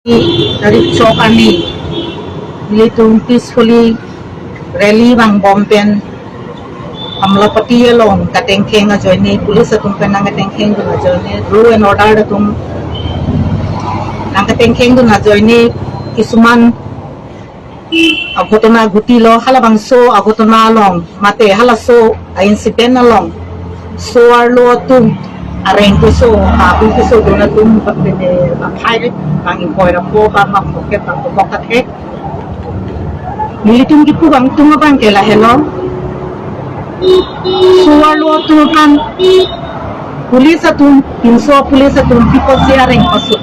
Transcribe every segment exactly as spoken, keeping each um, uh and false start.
Tarik chok arni nelitum peacefully rally vangbom pen Amlapati along katengkeng ajoine police atum pen nangkatengkeng dun ajoine, law and order atum nangkatengkeng dun ajoine kisuman aghotona ghuti lo. Halabangso aghotona along mate halaso a-incident along so-arlo atum areng keso, abu keso dun atum bapene baphai bang ingkoi ra pho bang bang pocket bang pokok kathek. Nelitum kipu bang tung abang ke lahelo. So-arlo atum aphan police atum, pinso police atum pi apotsi areng pasuk.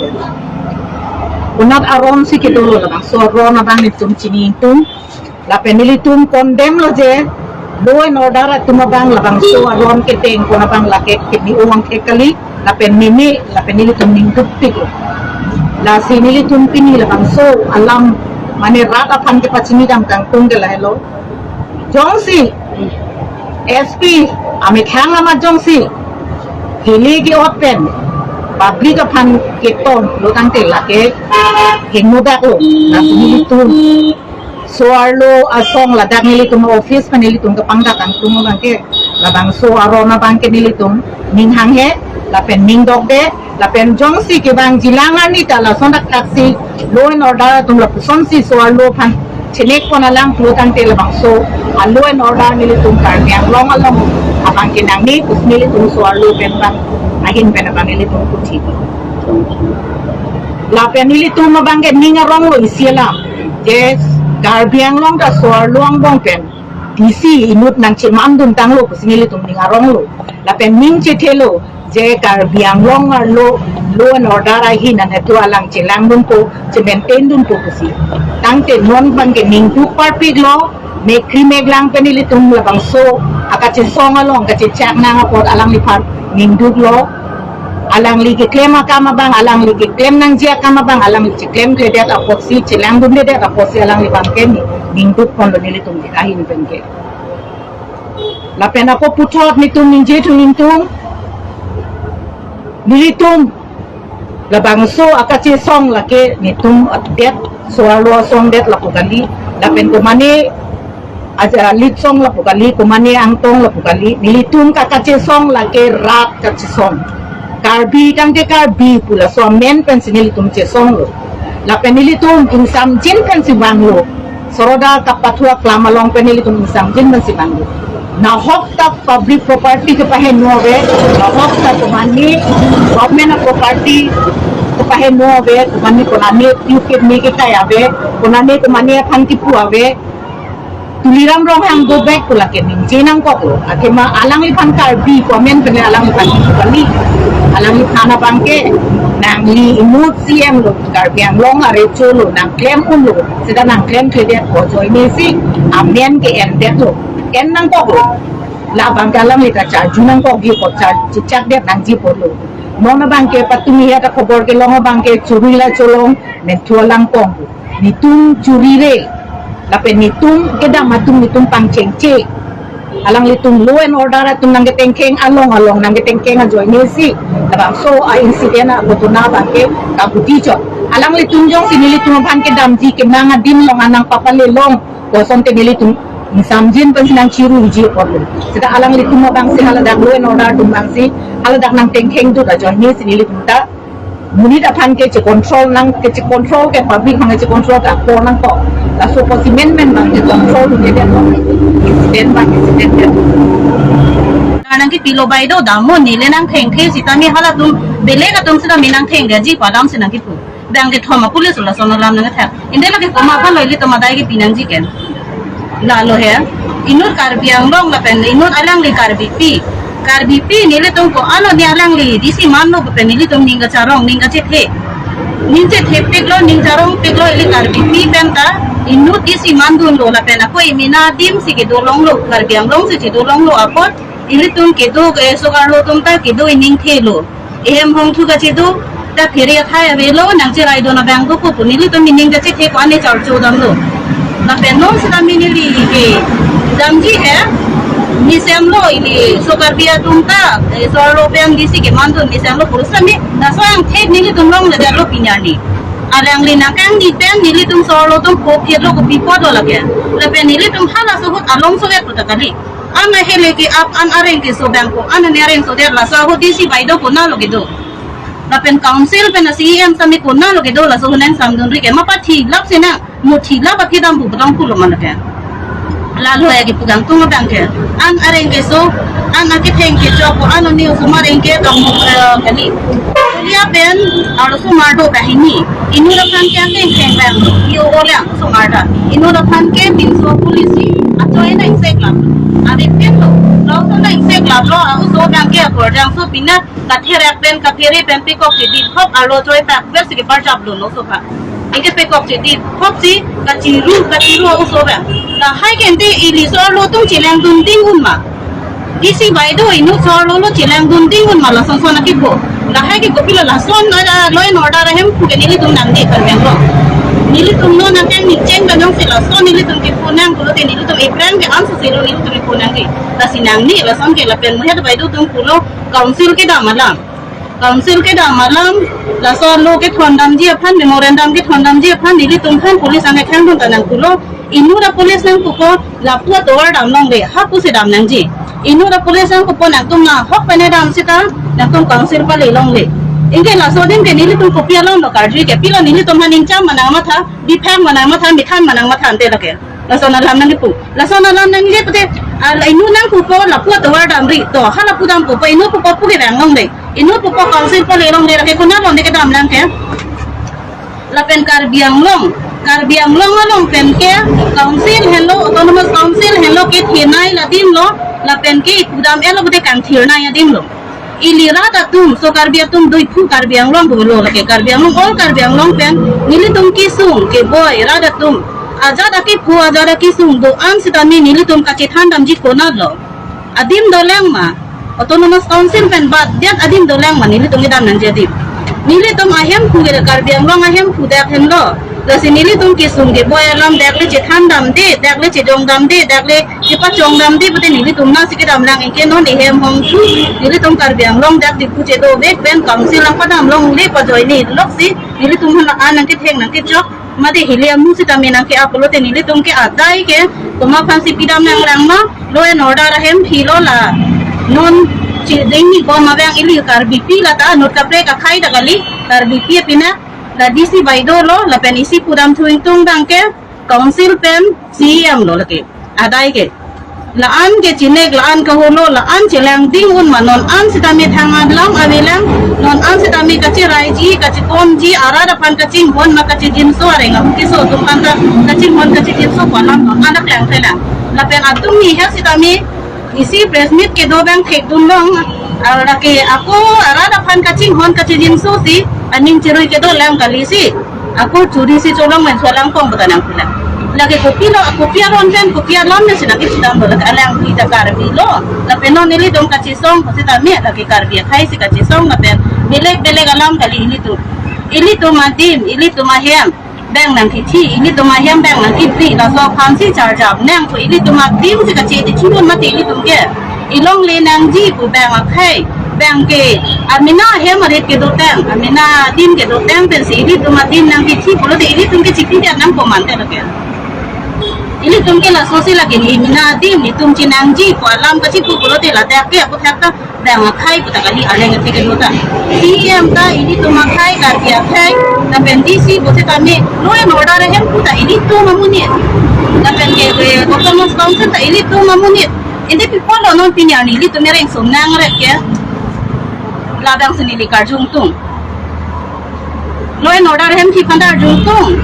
Konat aron si kedolo labangso aron abang nelitum chini ingtung. Lapen nelitum condemn lo je law and order atum abang labangso aron kedeng pon abang lake kini uang ke kali, lapen mimi, lapen nelitum ningduk tik. Lasi nelitum pini labangso alam mane rat aphan kepachini dam kangtung ke lahelo. Jongsi S P amethang amat jongsi hili ke-ot pen public aphan keton lo tangte lake hingno dak lo. Lasi nelitum so-arlo asong ladak nelitum office pen nelitum kepangdak kangtung abang ke labangso aron abang ke nelitum ning hanghe lapen ning dokde, lapen jongsi kevang jilang arni ta lason thakthak si law and order atum lapuson si so-arlo aphan chenek pon alang pulo tangte labangso a-law and order nelitum Karbi Anglong along abang ke nangne pusi nelitum so-arlo pen abang ahin pen abang nelitum kuthi. Lapen nelitum abang ke ning arong lo isi alam je Karbi Anglong ta so-arlo angbong pen D C inut nangcheman dun tanglo pusi nelitum ning arong lo. Lapen ning chethe lo je Karbi Anglong arlo law and order ahin an etu alang chelang dunpo, che-maintain dunpo pusi. Tangte non abang ke ningduk parpik lo, mekri meklang pen nelitum labangso akachesong along kachechak nang apot alangliphan ningduk lo. Alangli keklem akam abang, alangli keklem nangji akam abang alangli cheklemkledet apotsi, chelangdundedet apotsi alangliphan ke ni ningduk ponlo nelitum ahin pen ke. Lapen ako puthot nelitum ningje thu ningtung, nelitum labangso akachesong lake nelitum adet, so-arlo asong det lapu kali, lapen komane aja litsong lapu kali, komane angtong lapu kali, nelitum ka kachesong lake rat kachesong. Karbi tangte Karbi pu laso amen pensi nelitum chesong lo. Lapen nelitum ingsamjin pensi vang lo. Soroda kapathu aklam along pen nelitum ingsamjin pensi vang lo. Nahok ta public property kepaheno ave, nahok ta komane government property kepaheno ave, komane konane tiu kepme kekai ave, konane komane aphan kipu ave. Tuliram Ronghang go back pu lake ningje nangkok lo. Athema alangliphan Karbi pu amen pen alangliphan kipu kali. Alangliphan abang ke nangli inut C M lo, Karbi Anglong arecho lo, nangklem un lo, seta nangklemkledet ko ajoine si amen ke endet lo. En nangkok lo. Labang ke alangli ta charju nangkokji apot, char-, chechakdet nangji apot lo. Non abang ke patumi ya ta khobor kelong abang ke churi la cholong menthu alang kong. Nelitum churi re. Lapen nelitum kedam atum nelitum pangchengche. Alanglitum law and order atum nangketengkeng along along nangketengkeng ajoine si labangso a-incident aghotona abang ke kabuti chot. Alanglitum jongsi nelitum aphan kedamji kemang adim along anang papale long, kosonte nelitum ingsamjin pensi nangchiruji apot lo. Seta alanglitum abang si haladak law and order atum abang si haladak nangtengkeng dut ajoine si nelitum ta monit aphan ke che-control nang, ke che-control ke public aphan ke che-control ke apor nangkok. Laso apotsi menmen abang che-control ke det lo. Incident abang incident det. Nangkepilo bai do dam mo, neli nangthengthe sitame halatum belek atum sitame nangthengdeji pu alam si nangkipu. Dang kethom a-police lason alam nangkethak. Inde lake komat aphan lo ilitum adai kepi nangji ke. Lalo he. Inut Karbi Anglong lapen inut alangli Karbipi. Karbipi nelitum ko-an lo, ne alangli D C manlo pen nelitum ning kacharong, ning kachethe. Ning chethepiklo, ning charongpiklo, ili Karbipi pen ta inut D C mandunlo lapen ako imina adim si kedo longlo, Karbi Anglong si kedo longlo apot ilitum kedo ke so-arlo atum ta kedo iningthelo. Ehem hongthu kachedo, ta phere athai avelo, nangcheraidun abang do ko pu nelitum ining kachethe ko-an ne charcho damlo. Lapen non sitame neli ke damji he, mesemlo ili so Karbi atum ta, eh, so-arlo pen D C kemandun mesemlo pu sitame, laso angthek nelitum longledetlo pini arni. Alangli nangkangni pen nelitum so-arlo atum kophitlo, kopi apotlo lake. Lapen nelitum halaso ahut alongsovet puta kali. An ahele ke-ap, an areng keso abang ko, an areng sodet laso ahut D C baideo konatlo kedo. Lapen council pen a-C E M sami konatlo kedo laso ahut nangsamdunri ke, ma pathilap si nang, mo thilap aphi dam pu putang pulo ma lake. Lalo ya kipu kangtung abang ke. An areng keso, an aketheng kechok ko, an ani osomar areng ke tong, eh, kali. Kulia pen, arloso osomar do kahini. Inut aphan ke akeng keng abang, yo olang osomar ta. Inut aphan ke pinso policy, achoi nang seklap. Ave pinlo, laso nang seklaplo, a-oso abang ke akorjangso pina, katherek pen, kaphere pen, pekok chedip hop, arlo choi tak, ber si keparjap lo no so pha. Anke pekok chedip hop si, kachiru, kachiru oso abang. Lahai ke ante ili so-arlo atum chelangdun ding un ma. D C baideo inut so-arlo lo chelangdun ding un ma lason son akipo. Lahai ke kopilo lason, ah, law and order ahemphu ke nelitum nangji kan bang lo. Nelitum non nangkangni cheng kanong si lason nelitum kipu nang pulote nelitum iphrang ke anso silo nelitum kipu nangji. Lasi nangji lason ke lapen muhet baideo atum pulo council kedam alam. Council kedam alam, laso law kethondamji aphan, memorandum kethondamji aphan, nelitum aphan police angkang dun ta nangpulo, inut a-police nangpupo, lapu atovar dam longle, ha pusi dam nangji. Inut a-police nangpupo, nangtum nahok pen dam sita, nangtum council pale longle. Anke laso adim ke nelitum kopi alam lo karju ke, pilo nelitum aphan ingcham ma nangmatha, biphang ma nangmatha, mithan ma nangmatha ante lake. Lason alam nangkipu. Lason alam nangli pute, ah, la inut nangpupo lapu atovar damri. To, ha lapu dampupo, inut pupo pu ke bang longle. Inut pupo council pale longle, lake konat longle kedam lang ke. Lapen Karbi Anglong. Karbi Anglong along pen ke council henlo, autonomous council henlo kethenei adim lo. Lapen ke ipu dam-etlo pute kangthirnei adim lo. Ili rat atum, so Karbi atum do iphu Karbi Anglong pulo lake Karbi Anglong, all Karbi Anglong pen, nelitum kesung, keboi, rat atum. Ajat akephu, ajat akesung do-an sitame nelitum kachethan damji konatlo. Adim dolang ma, autonomous council pen batdet adim dolang ma, nelitum kedam nangji adim. Nelitum ahemphu ke Karbi Anglong ahemphu dak henlo. Lasi nelitum kesung keboi alam dak le chethan damde, dak le chejong damde, dak le kepachong damde pute nelitum nasi kedam lang, anke non ehem hongsu, nelitum Karbi Anglong dak Diphu chedo vek pen council lang padam longle, pajoi ni lok si, nelitum aphan an nangketheng nangkechok, mate hili amu sitame nangke-ap pulote nelitum ke adai ke, komat aphan si pidam nang lang ma, law and order ahemphi lo la, non chiding ni ko ma bang ili Karbipi lata, not kaprek akhei ta kali, Karbipi pina, la D C baideo lo, lapen isi pudam thu ingtung abang ke, council pen C E M lo lake. Adai ke. La-an ke chinek, la-an kaholo, la-an chelangding un ma non an sitame thang alam avelang, non an sitame kacheraiji, kachikomji, arat aphan kachinghon ma kachijinso areng ahu keso atum aphan ta kachinghon kachijinso pu alam non an aklangkle lang. Lapen atum ni ha sitame isi press meet kedo abang thekdun long, ah, lake ako arat aphan kachinghon kachijinso si aning cherui kedo lang kali si. Ako churi si cholong men solang kong bata nangpulang. Lake kopilo, kopi aron pen, kopi alam ne si nangkipudam lo, lake alangli ta Karbi lo. Lapen non nelitum kachesong, ko sitame, lake Karbi akhei si kachesong, lapen belek belek alam kali ilitum. Ilitum adim, ilitum ahem, bang nangkithi, ilitum ahem bang nangkipri, laso aphan si charjap nang, ko ilitum adim si kache di chunun mati ilitum ke. Ilongle nangji pu bang akhei, bang ke, amena hem arit kedotang, amena adim kedotang pensi ilitum adim nangkithi pulote ilitum ke chiphi dia nang komat te lake. Ilitum ke laso si lake ni amena adim, itum chinangji pu alam kachipu pulote ladak ke aputhak ta bang akhei puta kali, aleng athe kedo ta. C E M ta ilitum akhei, Karbi akhei, lapen D C pu sitame, law and order ahemphu ta ilitum amonit. Lapen ke, eh, autonomous council ta ilitum amonit. Ante pi apotlo non pini arni ilitum ereng sum nang rek ke. Labang si neli karju ingtung. Law and order ahemphi aphan ta arju ingtung.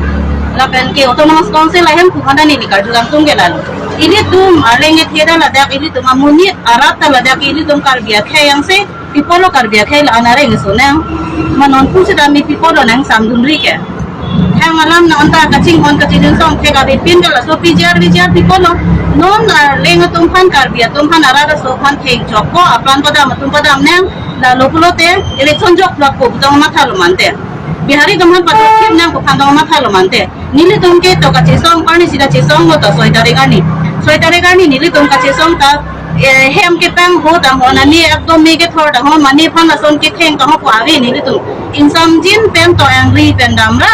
Lapen ke autonomous council ahemphu aphan ta neli karju ingtung ke lalo. Ilitum arleng ethe ta ladak ilitum amonit, arat ta ladak ilitum Karbi akhei yang se, pi apotlo Karbi akhei la-an areng so nang. Ma non pu sitame pi apotlo nangsamdunri ke. Thang alam non anta kachinghon kachijinso thek ave pin ke laso P G R V G R pi apotlo. Non arleng atum aphan, Karbi atum aphan, arat aso aphan thengchok ko, apran padam atum padam nang, lalo pulote election jok plak ko pu tong mathalo mante. Bihari atum aphan padokthip nang ko aphan tong mathalo mante. Nelitum ke to kachesong, arni si kachesong lo to soi tarik arni. Soi tarik arni nelitum kachesong ta, eh, hem kepangho tangho, nani ekdom me kethor tangho, mane aphan lason ketheng tangho pu ave nelitum. Ingsamjin pen to angri pen damra,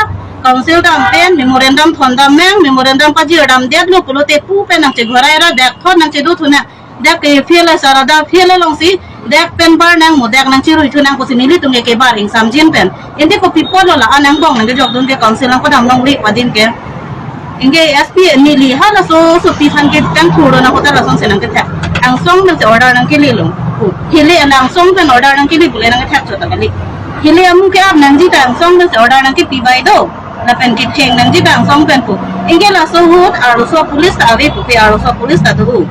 Council dam pen memorandum thondam nang, memorandum pajir dam det lo pulote pu pen nangcheghorai ra dak thon nangchedo thu nang. Dak ke fail asar ada fail alongsi dak pen bar nang mo dak nangcherui thu nang pusi nelitum ke kebar ingsamjin pen. Indi kopi apotlo la-an angbong nangkejokdun ke council nangpadam longle adim ke. Anke S P neli halaso sopi aphan ke tang thuro nang kota lasonsi nangkethak. Angsong pensi order nangkele lo. Hile angsong pen order nangkele pule nangkethak chot kali. Hile amu ke-ap nangji ta angsong pensi order nangkepi bai do. Lapen ketheng nangji ta angsong pen pu. Anke laso ahut arloso police ta ave pupe, arloso police ta do.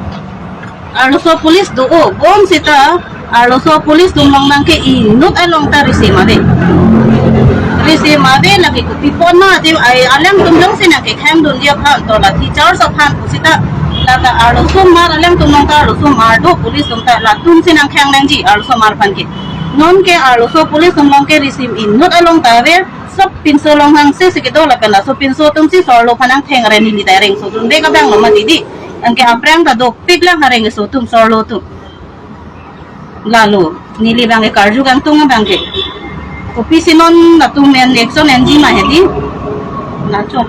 Arloso police do-o, bonsita arloso police atum along nangke inut along ta risim ave. Risim ave lake kopi apot ma ati ai alangtum jongsi nangkekhang dunji aphan to lathi charge aphan pusita lata arlosomar alangtum along ta arlosomar do police atum ta latumsi nangkhang nangji arlosomar aphan ke. Non ke arloso police atum along ke risim inut along ta ave, sop pinso along hangse si kedo lapen laso pinso atumsi sorlo aphan nangtheng re neli ta rengso atum de kabang lo mati di. Anke aphrang ta dopik lang hareng so atum sorlo atum. Lalo, neli abang ke karju kangtung abang ke. Kopisi non latum en action enji ma hedi. Lachot.